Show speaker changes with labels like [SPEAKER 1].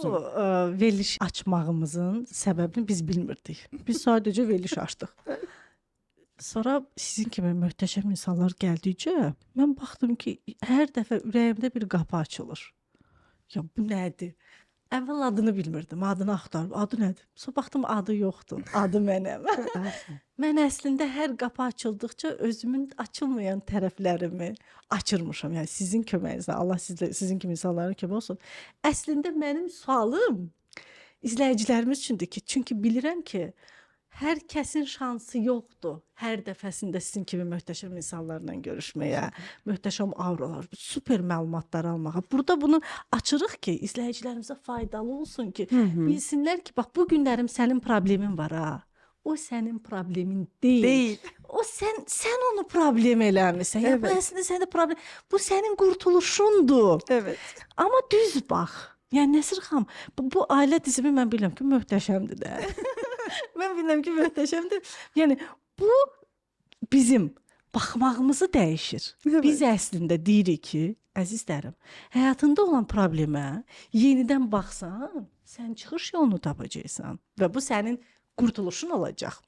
[SPEAKER 1] Bu veriliş açmağımızın səbəbini biz bilmirdik. Biz sadəcə veriliş açdıq. Sonra sizin kimi möhtəşəm insanlar gəldikcə mən baxdım ki, hər dəfə ürəyimdə bir qapı açılır. Ya bu nədir? Əvvəl adını bilmirdim, adını axtardım. Adı nədir? Sonra baxdım adı yoxdur. Adı mənəm. Mən əslində hər qapı açıldıqca özümün açılmayan tərəflərimi açırmışam. Yəni sizin köməyinizlə, Allah sizlə, sizin kimi insanların köməyi olsun. Əslində mənim sualım izləyicilərimiz üçündür ki, çünki bilirəm ki, hər kəsin şansı yoxdur hər dəfəsində sizin kimi möhtəşəm insanlarla görüşməyə, möhtəşəm auralar, super məlumatlar almağa. Burada bunu açırıq ki, izləyicilərimizə faydalı olsun ki, bilsinlər ki, bax bu günlərim sənin problemin var ha. O sənin problemin deyil.
[SPEAKER 2] Deyil.
[SPEAKER 1] O sən onu problem eləmisən. Ya bu
[SPEAKER 2] Evet.
[SPEAKER 1] əslində sənin problem, bu sənin qurtuluşundur.
[SPEAKER 2] Evet.
[SPEAKER 1] Amma düz bax. Yəni Nəsir xanım, bu ailə dizimi mən bilirəm ki, möhtəşəmdir də. Mən bilirəm ki, möhtəşəmdir. Yəni bu bizim baxmağımızı dəyişir.
[SPEAKER 2] Evet.
[SPEAKER 1] Biz əslində deyirik ki, əzizlərim, həyatında olan problemə yenidən baxsan, sən çıxış yolunu tapacaqsan və bu sənin qurtuluşun olacaq.